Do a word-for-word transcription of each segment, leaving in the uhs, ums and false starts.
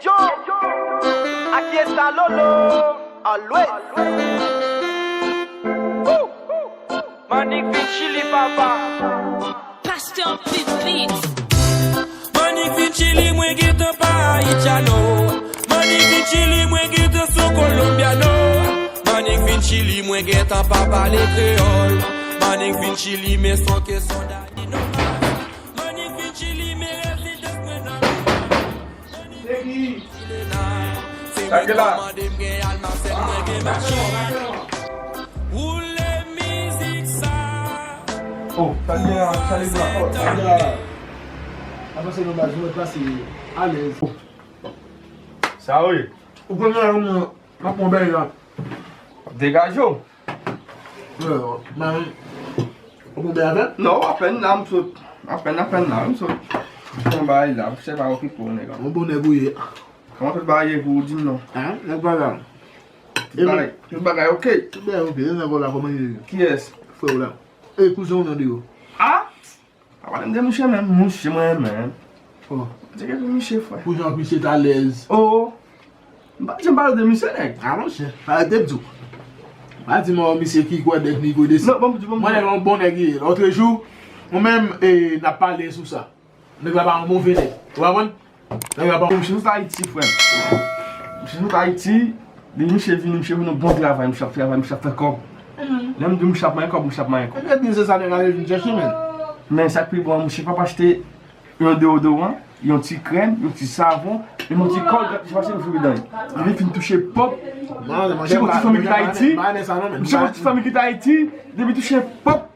Joe, aquí está Lolo, always. Woo! Manik vin Chili, papa. Pastor P Beats. Manik vin Chili, mwen gentan pa Haitiano. Manik vin Chili, mwen gentan son Colombiano. Manik vin Chili, mwen gentan pa pale kreyòl. Manik vin Chili, men son ke son Danino. Manik vin Chili, men rezidans mwen nan. Se ki? Sa k gen la? Oh, sa k gen la? Sa k gen la? Apa se nou baz, nou mèt pase alèz. Sa wi. Ou konn la, m ap pran bagay la. Degaje w. Mwen, ou konn bè avè m? Non, apèn la m sot. Apèn, apèn la m sot. Bon bagay la, se pa okipe w, nèg la. Yon bon nèg ou ye. Kòman tout bagay ye pou ou, di m non? Hein? Nèg pa la. Tout bagay, tout bagay ok. Tout bagay ok. E nèg ou la, kòman ye? Kiyès? Frè w la. E kouzen w nan deyò. Ah? Pa pale m de misye menm, misye mwen renmen. Oh. Di ke misye frè. Pou jan misye t alèz. Oh. M pa janm pale de misye nèg. Ah, monchè, pa rete di w. Pa di m, oh, misye ki kwè nèg ni kwè de si. Non, bon, bon, bon. Mwen nèg yon bon nèg ye. Lòtrejou, mwen menm, e, n ap pale sou sa. Nèg la pa yon move nèg. Ou konprann? Nèg la pa. Misye sot Ayiti, frè m. Misye sot Ayiti. Depi misye vini, misye vin yon bon travay, misye ap travay, misye ap fè kòb. Lè m di misye ap manyen kòb, misye ap manyen kòb. Ebyen, se sa nèg la vin chèche, men. Men sa k pi bon, misye p ap achte yon deodoran, yon ti krèm, yon ti savon, menm yon ti kòlgèt, misye pa achte pou fè dan li. Depi fin touche pòp, misye gon ti fanmi ki t Ayiti, misye gon ti fanmi ki t Ayiti, depi touche pòp,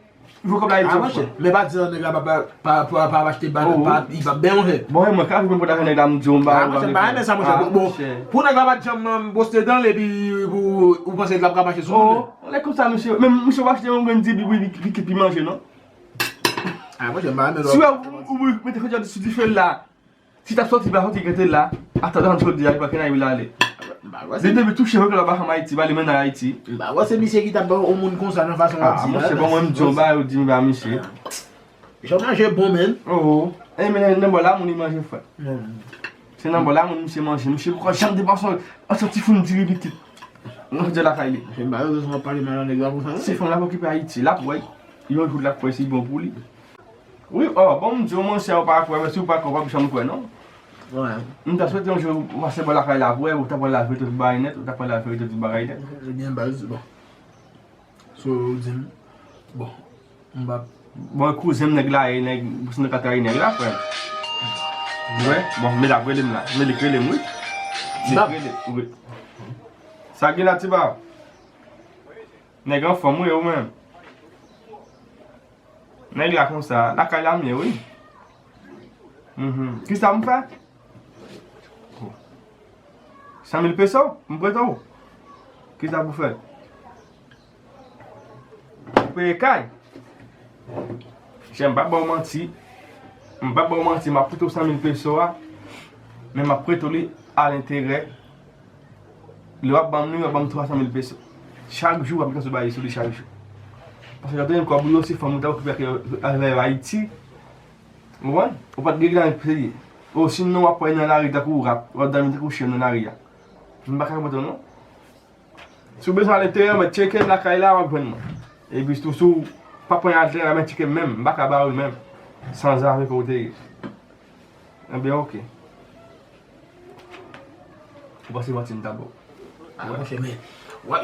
Vo kòb la, ah, monchè, men pa di nèg la pa, pa, pa, pa, pa achte ba, pa, li pa byen, monchè. Bon, mwen ka viv mwen pou lajan nèg la, m di w, m pa, ah, monchè, m pa renmen sa, monchè. Bon, pou nèg la pa t janm poste dan l, epi pou, ou panse l ap ka mache sou moun? Oh, lè konsa, misye, men misye pa achte yon grenn dibi, wi, li, li, li manje, non? Ah, monchè, m pa renmen lè. Si w, ou, ou, ou mete fè sou dife la, Si t ap sòti, pa sòti, kite l la. Ata dan jodi a, li pa gen la, li ale. Li depi touche, fòk l ap ann Ayiti, pa li mennen Ayiti. M pa wè se misye ki t ap ba yon moun konsa nan fason w ap di la. Ah, monchè, bon, mwen, m di yon bagay, ou di m ba misye. Jan manje bon, men. Oh, oh. E, men nan bò la, moun li manje frè. Se nan bò la, moun misye manje. Misye poko janm depanse yon sòti foun diri pitit. Mwen di lakay li. Se m pa yo, se w ap pale mal an nèg la konsa, non? Se fanm la pou okipe Ayiti, l ap wè. Yon jou, l ap wè si bon pou li. Wi, oh, bon, m di w, monchè, ou pa kwè, men si ou pa kwè, ou p ap janm kwè, non. Wi. M ta swete yon jou ou pase bò lakay la pou wè, ou ta pral la verite tout bagay nèt, ou ta pral la verite tout bagay nèt. Ebyen, baz, bon. So, ou di m, bon, m p ap. Bon, kouzen m nèg la ye, nèg, si nou ka trayi nèg la, frè m. Wi, bon, men l ap rele m la, men li k rele m, wi. Li k rele m, wi. Sa gen la, ti ba? Nèg anfòm, wi, ou menm? Nèg la konsa, lakay la m ye, wi. Mhm. Kisa m fè? San mil peso, m prete w. Kisa pou fè? Pou peye kay. Chè, m p ap ba w manti. M p ap ba w manti, m ap prete w san mil peso a. Men m ap prete w li a lenterè. Lè w ap ban m li, w ap ban m twa san mil peso. Chak jou, w ap gen sou bagay sou li chak jou. Paske w ap tande kòb ou yo, se fanm ou ta okipe ak yo, avè yo Ayiti. Ou konprann? Ou pa t gen lajan pou peye. Osinon, w ap pran nan lari tankou rat, w ap dòmi tankou chen nan lari a. M pa ka konprann non. Si w bezwen al enterè, mwen tcheke m lakay la, w ap jwenn mwen. Epi tou, si w pa pran al enterè, mwen tcheke m menm, m pa ka ba w li menm. Sanzave ke w te ye. Enben, oke. Ou panse manti m ta ba w? Ah, monchè, men,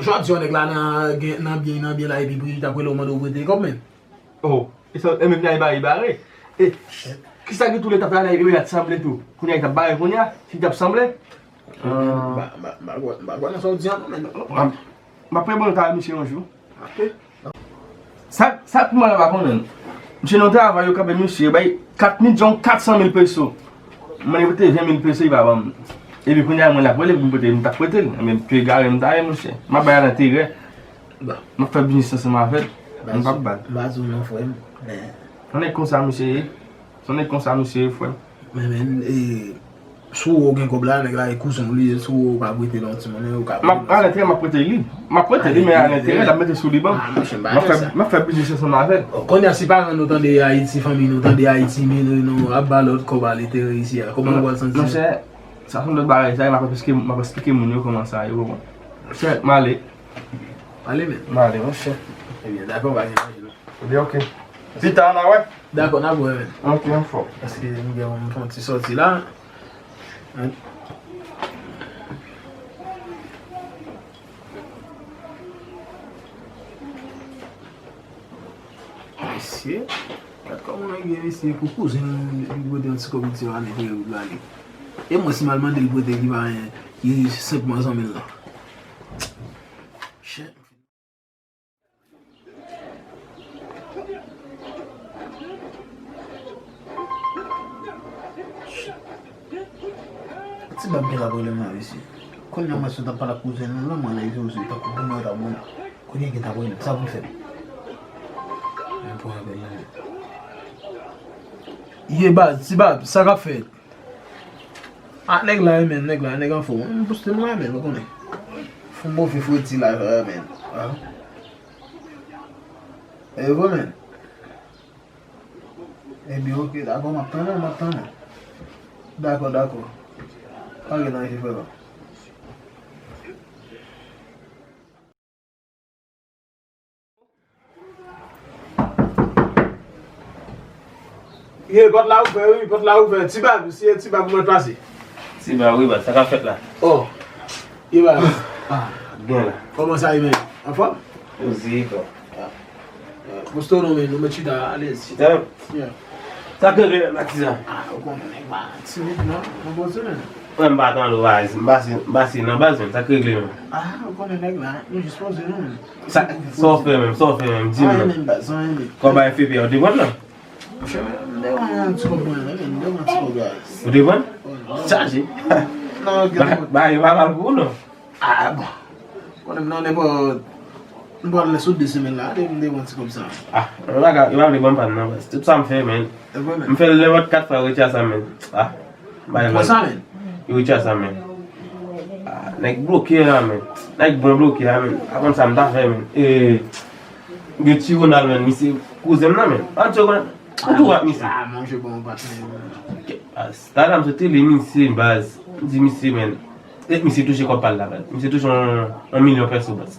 jodi a nèg la nan, gen, nan byen, nan byen la, epi pou li t ap rele w mande w prete kòb, men. Oh, e sa, e menm nan e bare, e bare. E, kisa ki tou lè t ap la, e menm t ap sanble tou. Kounye a, li t ap bare kounye a, si li t ap sanble. M pa, m pa, m pa kwè, m pa kwè nan sa w di a non, men. M ap, m ap reponn ta misye yon jou. Sa, sa pou mwen la pa konnen. Misye nan travay, yo kanpe misye, yo bay kat milyon kat san mil peso. Mwen li prete ven mil peso, li pa ban m. Epi kounye a, mwen l ap rele pou m prete, m t ap prete l. Men pye egare m ta ye, monchè. M ap bay al enterè. M ap fè biznis ansanm avè l. M p ap ba l. M pa di w non, frè m. Men. Yon nèg konsa, misye ye. Se yon nèg konsa, misye ye, frè m. Men, men, e, si w gen kòb la, nèg la e kouzen w li ye, si w ka prete l yon ti monnen, ou ka prete l. M ap, a lenterè, m ap prete li. M ap prete li, men a lenterè, l ap mete sou li ban m. M ap fè, m ap fè biznis ansanm avè l. Kounye a, si paran nou tande Ayiti, fanmi nou tande Ayiti, men nou, nou ap ba lòt kòb a lenterè isi a, kòman nou pral santi? Monchè, Sa se yon lòt bagay, sa, m ap esplike, m ap esplike moun yo kòman sa ye, ou konprann? Monchè, m ale. Ale menm. M ale, monchè. Ebyen, dakò, pa gen pwoblèm. Ebyen, oke. Pita, n a wè. Dakò, n ap wè menm. Oke, anfòm. Paske m gen yon, yon ti sòti la. Mesye, gad kòman nèg ye, mesye, pou kouzen li pote yon ti kòb, li di, "A, nèg yo, yo ale." E mwen, si m al mande l pote ki pa anyen, ki senk mwa zanmi l lan. Shit. Ti bab gen la pwoblèm la, mesye. Kounye a mwen sot ap pale ak kouzen nou lan, mwen la, li di, "Mesye, tankou pou mwen ta bon." Kounye a gen ta pwoblèm, sa pou l fè? Mwen pran apèl la. Ye baz, ti bab, sa k ap fèt? Ah, nèg la, men, nèg la, nèg anfòm. M poste m la, men, ou konnen. Fon move fredi la, men. Ah. E vre, men. Ebyen, oke, dakò, m ap tann ou, m ap tann ou. Dakò, dakò. Pa gen anyen, frè. Ye, pòt la ouvè, wi, pòt la ouvè. Ti bab, si e ti bab mwen pase. Ti bab, wi, baz, sa k ap fèt la? Oh, ye baz. Ah, gen la. Kòman sa ye, men? Anfòm? Poze kò. Poste w non, men, nou mèt chita alèz. Chita? Yeah. Sa k regle menm, Matizan? Ah, ou konnen nèg pa timid non, nou poze menm. Mwen m pa tande w, baz. M pase, m pase nan baz menm, sa k regle menm? Ah, ou konnen nèg la, nou jis poze nou menm. Sa, sa w fè menm, sa w fè menm, di m non. Anyen menm, baz, anyen menm. Kòb a F P A, ou te pran l non? Monchè, m te pran yon ti kòb mwen, men, m te pran ti kòb la. Ou te pran? Wi. Chaje. Non, gen ba, ba, yo pa mal pou ou non. Ah, bon. Konnen m nan nenpòt, m pral sou de semèn la, m te pran ti kòb sa. Ah, yo pa ka, yo pa vle ban m pa m nan, baz. Tout sa m fè, men. E vre, men. M fè l nenpòt kat fwa, yo retire sa, men. Ah, bay. Pran sa, men. Yo retire sa, men. Ah, nèg bloke la, men. Nèg bon bloke la, men. Pa konn sa m ta fè, men. E, gen ti Ronald, men. Misye kouzen m nan, men. An ti Ronald. An tou wap, misye. Ah, monchè, bon, patnè. Baz, talè m sot tele misye, baz. M di misye, men. E misye touche kòb pa l la, baz. Misye touche yon, yon milyon pèso, baz.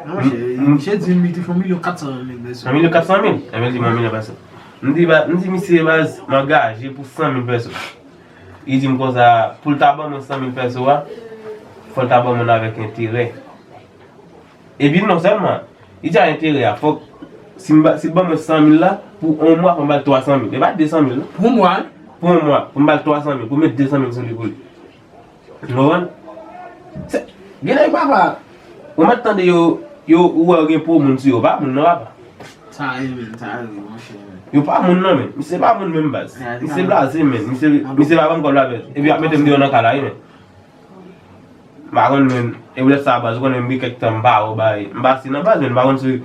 Non, monchè, misye di m li touche yon milyon kat san mil pèso. Yon milyon kat san mil? Ebyen, li di m yon milyon pèso. M di, ba, m di misye, baz, m angaje pou san mil pèso. Li di m konsa, pou l ta ban mwen san mil pèso a, fò l ta ban mwen avèk enterè. Epi non sèlman, li di a enterè a, fòk, si m ba, si l ban mwen san mil la, pou yon mwa, fò m ba l twa san mil. E pa de san mil, non? Pou yon mwa, wi. Pou yon mwa, pou m ba l twa san mil, pou m met de san mil sou li pou li. Ou konprann? Se, gen nèg papa, ou mèt tande yo, yo, ou wè yo gen po moun sou yo, pa moun non, papa. Sa ye, men, sa ye, monchè, men. Yo pa moun non, men. Misye pa moun menm, baz. Misye blaze, men. Misye, misye pa ban m kòb la, men. Epi y ap mete m deyò nan kay la, wi, men. M pa konn, men. E poutèt sa, baz, ou konnen m gen kèk tan m pa wè w bay. M pase nan baz, men. M pa konn si,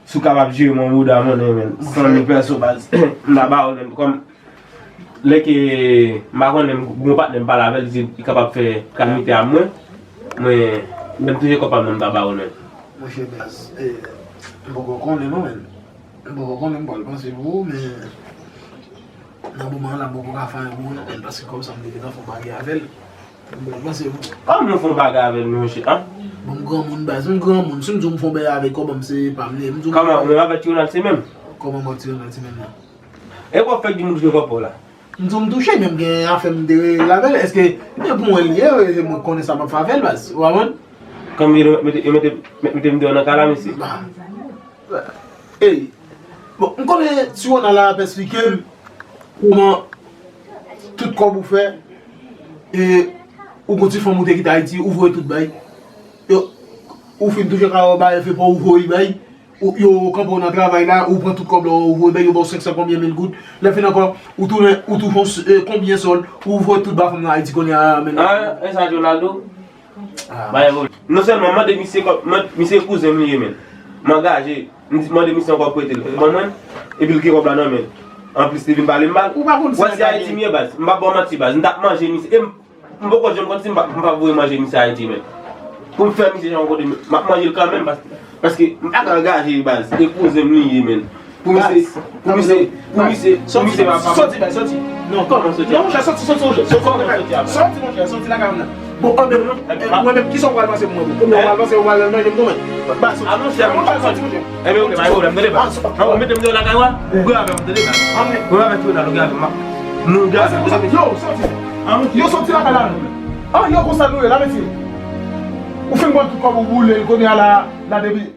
si w kapab jere m yon bouda monnen, men. San mil pèso, baz. M ta ba w, men. Kòm Lè ke m pa konnen, m gon patnè m pale avè l, li di li kapab fè kalamite a mwen, mwen, men m touche kòb pa m nan, m ta ba w l menm. Monchè baz, eh, m poko konnen non, men. M poko konnen, m pral panse pou ou, men nan moman an la, m poko ka fè anyen pou ou non, men, paske kòb sa m te gentan fè yon bagay avè l. M pral panse pou ou. Kòman nou fè yon bagay avè l, monchè, an? Bon, m granmoun baz, m granmoun. Si m di w m fè yon bagay avèk kòb an m, se pa m li ye. M di w. Kòman, ou menm avèk Ti Ronald se menm? Kòman m ak Ti Ronald se menm nan? E w ap fè di m touche kòb pa w la? M di w m touche, men m gen afè m te regle avè l. Èske m te pou mwen li ye, e mwen konnen sa m ap fè avè l, baz. Ou konprann? Kòm yo mete, yo mete, mete m deyò nan kay la, mesye. Ba. Ey. Bon, m konnen Ti Ronald la ap esplike m kòman tout kòb ou fè, e ou gon ti fanm ou te kite Ayiti, ou voye tout bay. Yo, ou fin touche kay ou bay, fè pa ou voye bay. Ou, yo kanpe w nan travay la, ou pran tout kòb la, ou voye bay, yo ba w senk san konbyen mil goud. Lè fini ankò, ou tounen, ou touche yon s-, eh, konbyen sòl, ou voye tout ba fanm nan Ayiti kounye a, men. Ah, e sa Ronaldo? Ah. Ba, e bon. Non sèlman, mande misye kòb, man-, misye kouzen m li ye, men. M angaje, m di, mande misye yon kòb prete l. Ban mwen, epi l gen kòb la nan men. Anplis, li vin pale m mal. Ou pa konn si nèg la gen. Wè, se Ayiti m ye, baz. M p ap ba w manti, baz. M t ap manje misye. E m M poko janm konn si m pa, m pa voye manje misye Ayiti, men. Pou m fè misye jan kote m, m ap manje l kanmenm, paske, paske m pa ka angaje, baz. E kouzen m li ye, men. Pou misye, pou misye, pou misye, pou misye pa, pa. Soti, bay, soti. Non, kòman soti? Non, monchè, soti, soti, monchè. Soti, monchè, soti lakay mwen nan. Bon, anben, mwen menm, kisa w pral panse pou mwen, bro? Kòman w pral panse, w pral manje m tou, men? Bay, soti. A, monchè, mwen pral soti, monchè. Enben, oke, pa gen pwoblèm, tande, bay. Ou mete m deyò lakay ou a? Ou pral avè m, tande, bay. Ou pral avè m, tande, bay. Nou gen afè pou nou, gen afè pou nou, gen afè pou nou. Yo, soti. Yo, soti lakay la, non. Ah, yo, konsa nou ye la, mesye. Ou fin pran tout kòb ou boule l, kounye a la, la depi